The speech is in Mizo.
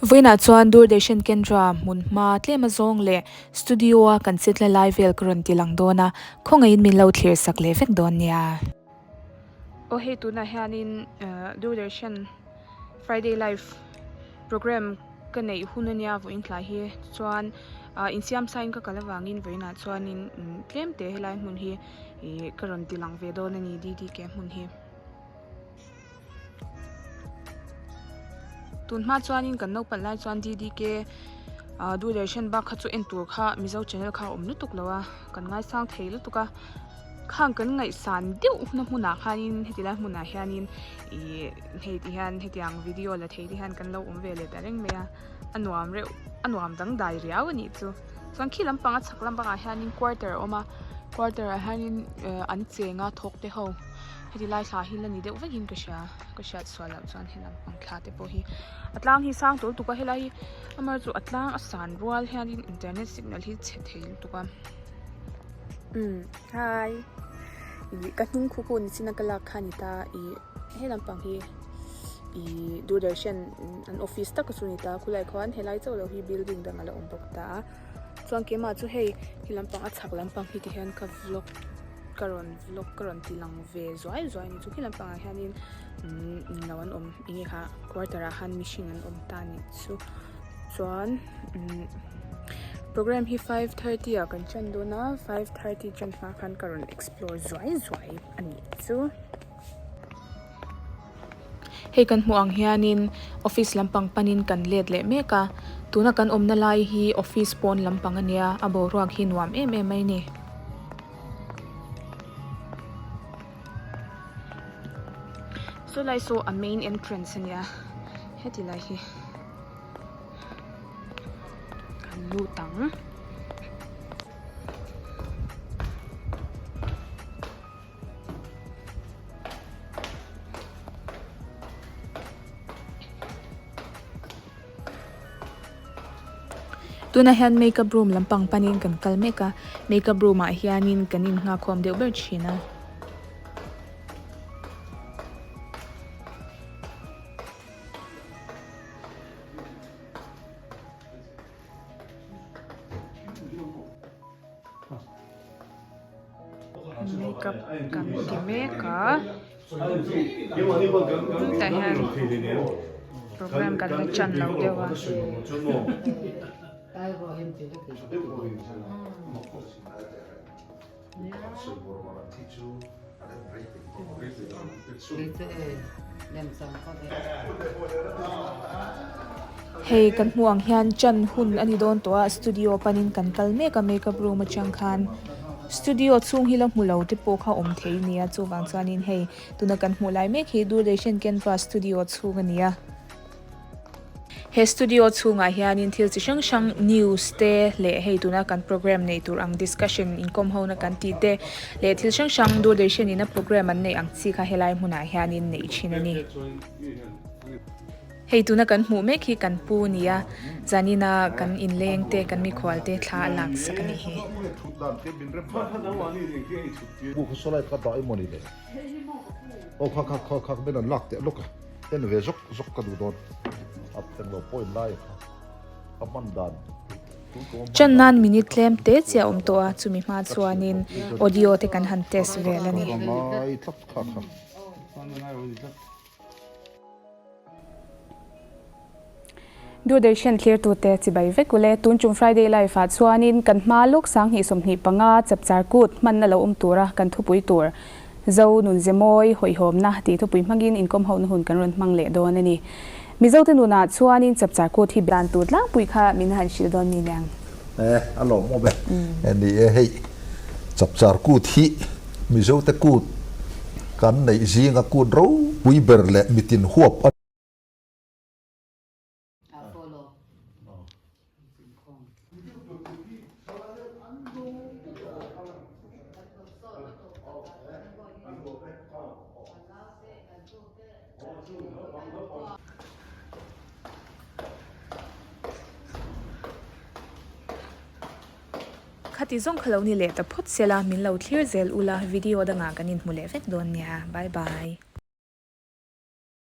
Vawiinah chuan Doordarshan Kendra hmun hma tlem azawng leh studio a kan chetla lai vel ka rawn ti lang dawn a, khawngaihin min lo thlir sak leh vek dawn nia. Aw hei tunah hianin Doordarshan Friday Live program ka neih hun ania vawiin tlai hi chuan ah insiam sain ka kal avangin vawiinah chuanin tlem te helai hmun hi ih ka rawn ti lang ve dawn a ni DDK hmun hi. Tun hma chuanin kan naupang lai chuan DDK ah Doordarshan bak kha chu en tur kha Mizo channel kha a awm lutuk lo a kan ngaisang thei lutuk a. Khang kan ngaihsan deuh na hmunah khanin heti lai hmunah hianin ih hei ti hian hetiang video la thei te hian kan lo awm ve leh ta reng mai a a nuam reuh a nuam dangdai riau a nih chu chuan khi lampang a chhak lampangah hianin quarter a awm a quarter ah hianin eh an cheng a thawk te ho heti lai thla hi la ni deuh vekin ka hria ka hriat sual loh chuan he lampang thla te pawh hi a tlang hi sang tawl tuk a helai hi amaherawhchu a tlang a san rual hianin internet signal hi chhe thei lutuk a. Umm hi ih ka hnung khu khu nichina ka lak kha a ni ta ih he lampang hi ih Doordarshan an office tak chu a ni ta khulai khuan helai chauh lo hi building dang a la awm bawk ta a chuan keimah chu hei he lampang a chhak lampang hi ti hian ka vlog ka rawn vlog ka rawn ti lang ve zuai zuai a ni chu khi lampangah hianin umm lo an awm eng nge kha quarter ah khan mihring an awm ta a nih chu. Chuan umm program hi 5:30 ah kan ṭan dawn a 5:30 ṭan hma khan ka rawn explore zuai zuai a nih chu. Hei kan hmuh ang hianin office lampang panin kan let leh mek a tuna kan awmna lai hi office pawn lampang a nia a boruak hi nuam em em mai a ni. Saw lai saw a main entrance a nia heti lai hi. Kan lut ang. Tunah hian makeup room lampang panin kan kal mek a, makeup room ah hianin kan innghahkhawm deuh ber thin a. Makeup kan ti mek a tah hian program kan la tan lo deuh a. Hei kan hmuh ang hian chan hun a ni dawn tawh a studio panin kan kal mek a makeup room atang khan studio chhung hi la hmu lo te pawh kha awm thei a nia chuvang chuanin hei tuna kan hmuh lai mek hi Doordarshan Kendra studio chhung a ni a. He studio chhungah hianin thil chi hrang hrang news te leh hei tuna kan program neih tur ang discussion inkawm hona kan tih te leh thil hrang hrang Doordarshan in a program an neih ang chi kha helai hmunah hianin neih thin a ni. Hei tuna kan hmuh mek hi kan pu nia zanina kan inleng te kan mikhual te thla a lak sak a nih hi. En ve zawk zawk ka duh dawn. A englo pawh in lai kha a hman dan tun kum a hman Chan dan nan minute tlem te chiah a awm tawh a, chumi hma chuanin audio te kan han test vel a ni. Ka ngai tlat kha kha. Doordarshan thlirtute chibai vek ule. Tun tum Friday Live ah chuanin kan hma lawk 2025 chapchar kut hmanna lo awm tura kan thupui tur Zo Nunzemawi hawihhawmna tih thupui hmangin inkawm hona hun kan rawn hmang leh dawn a ni. Mizote nunah chuanin chapchar kut hi dan tur tlangpui kha min han hrilh dawn mi niang. E, a lawm awm e. Ni e, hei chapchar kut hi Mizote kut kan neih zinga kut ropui ber leh mitin huap a Khati zawng kha lo ni leh ta phawt sela min lo thlir zel ula video dangah kan inhmu leh vek dawn nia. Bye bye.